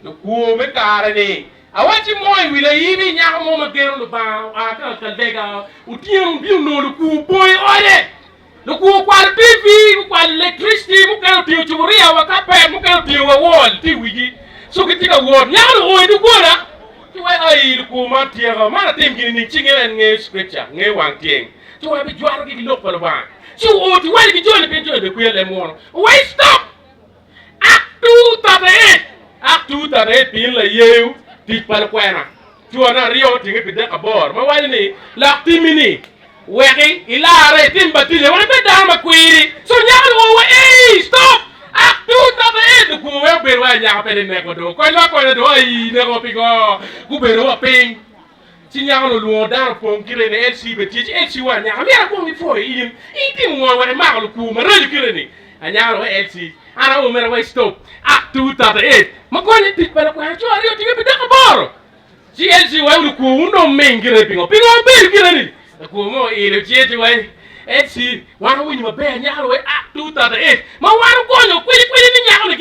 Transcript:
Lukwo me kare-ni. Awacci mo i wi layibi, nyako mo ma geno Lubanga oa ka ka lega otyeno obino onongo lukwo opong i ode. Lukwo okwalo TV, gukwalo electricity, mukene otingo cuburia wa kapet, mukene otingo wa wall tye i wigi. So gitye ka wot. Nyako-ni oo i doggola ci wai ai lukwo man tyeko, man atim gin nining? Ci ngeyo en ngeyo scripture, ngeyo wang tyeng. Ci wai abijwatogi ki lok pa Lubanga. Ci oo ci waco ki joni pien joni bene kwiya leb munu. Wai stop! Act 2:38 Act 2:38 Pien layeyo tic pa lukwena cwane aryo tinge pi dek aboro ma waco ni, Lok timmi ni, weki ilarre itim batija wek ibed dano ma kwiri. So nyako ni oo wa ei stop! Act 2:38 Lukwo wek obed wa anyaka pe ni neko do konywa akonya do aii neko wa pingo gubedo wa piny. Ci nyako-ni olwongo dano opong kite ni LC bene tye ci LC wa anyaka myero akwong ipwoyo in in itimo ngo wek imako lukwo maraco kite ni anyaka wa LC an awo mere wa stop Act 238 ma konye tic pa lakwena co aryo tinge pi dako aboro ci LC wa lukwo wun dong ming kite pingo pingo wubedo kite ni lakwo mo oilo cinge ci wa LC wan owinyo maber anyaka wa Act 238 ma wan ogonyo kwili kwili ni nyako ni.